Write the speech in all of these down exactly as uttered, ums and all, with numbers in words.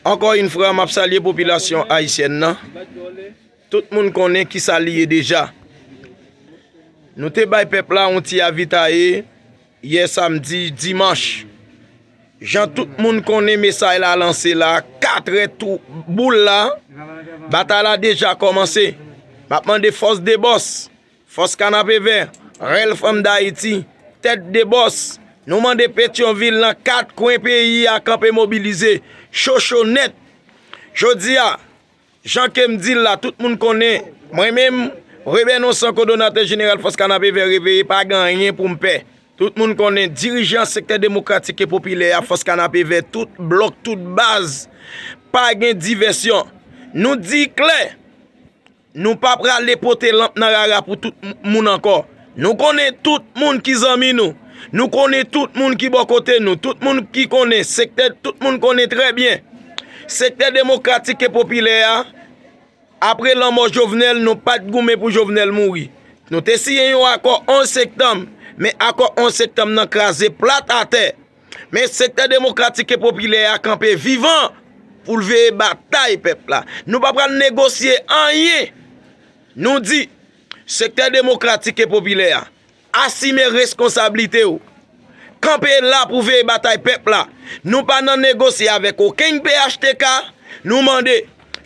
Ankò yon fwa, m ap salye popilasyon ayisyèn nan. Tout moun konnen kisa li ye deja. Nou te bay pèp la yon ti avitaye yè samdi, dimanch. Jan tout moun konnen mesay la lanse la, katrè tou boul la, batay la deja kòmanse. M ap mande fòs de bòs, fòs Kanapevè, Rèl Fanm Dayiti, tèt de bòs. Nou mande Petyonvil nan kat kwen peyi a kanpe mobilize, chocho nèt. Jodi a, jan ke m di l la, tout moun konnen, mwen menm, Reben Onsan, kòdonatè jeneral fòs Kanapevè reveye, pa gen anyen pou m pè. Tout moun konnen dirijan sektè demokratik e popilè a, fòs Kanapevè, tout blòk, tout baz, pa gen divèsyon. Nou di klè, nou pa prale pote lanp nan rara pou tout m- moun ankò. Nou konnen tout moun ki zanmi nou. Nou konnen tout moun ki bò kote nou. Tout moun ki konnen sektè, tout moun konnen trè byen. Sektè demokratik e popilè a, apre lanmò Jovenel, nou pa t goumen pou Jovenel mouri. Nou te siyen yon akò onz septanm, men akò onz septanm nan kraze plat atè. Men sektè demokratik e popilè a kanpe vivan pou l veye batay pèp la. Nou pa pral negosye anyen. Nou di, sektè demokratik e popilè a, asime reskonsablite w. Kanpe la pou veye batay pèp la. Nou pa nan negosye avèk okenn P H T K. Nou mande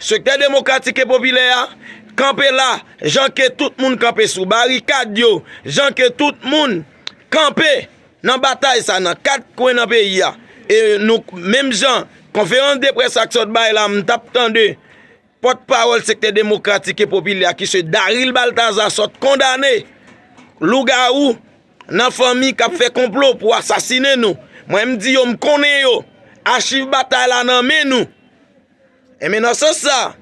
sektè demokratik e popilè a, kanpe la, jan ke tout moun kanpe sou barikad yo, jan ke tout moun kanpe nan batay sa nan kat kwen nan peyi a. E nou, menm jan konferans de près ak sòt bay la, m t ap tande pòtpawòl sektè demokratik e popilè a, ki se Daril Baltazar, sòt kondane lougawou nan fanmi k ap fè konplo pou asasinen nou. Mwen, m di yo, m konnen yo. Achiv batay la nan men nou. Enben, nan sans sa,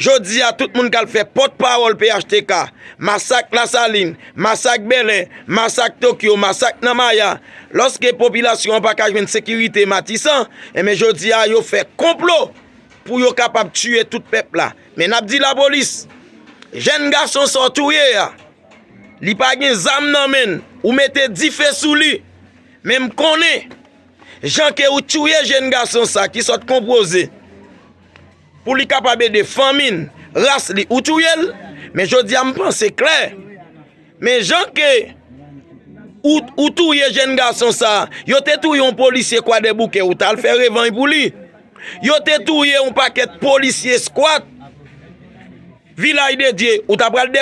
jodi a, tout moun k al fè pòtpawòl P H T K, masak Lasalin, masak Bèlè, masak Tokyo, masak nan Maya, lòske popilasyon an pa ka jwenn sekirite Matisan, enben, jodi a, yo fè konplo pou yo kapab tiye tout pèp la. Men n ap di lapolis, jèn gason sa w touye a, li pa gen zam nan men l, ou mete dife sou li. Men m konnen, jan ke ou touye jèn gason sa ki sòt konpoze pou li kapab ede fanmi l, ras li, ou touye l. Men jodi a, m panse klè. Men jan ke ou, ou touye jèn gason sa, yo te touye yon polisye Kwadèboukè, ou t al fè revanj pou li. Yo te touye yon pakèt polisye skwat Vilaj de Dye, ou ta pral de-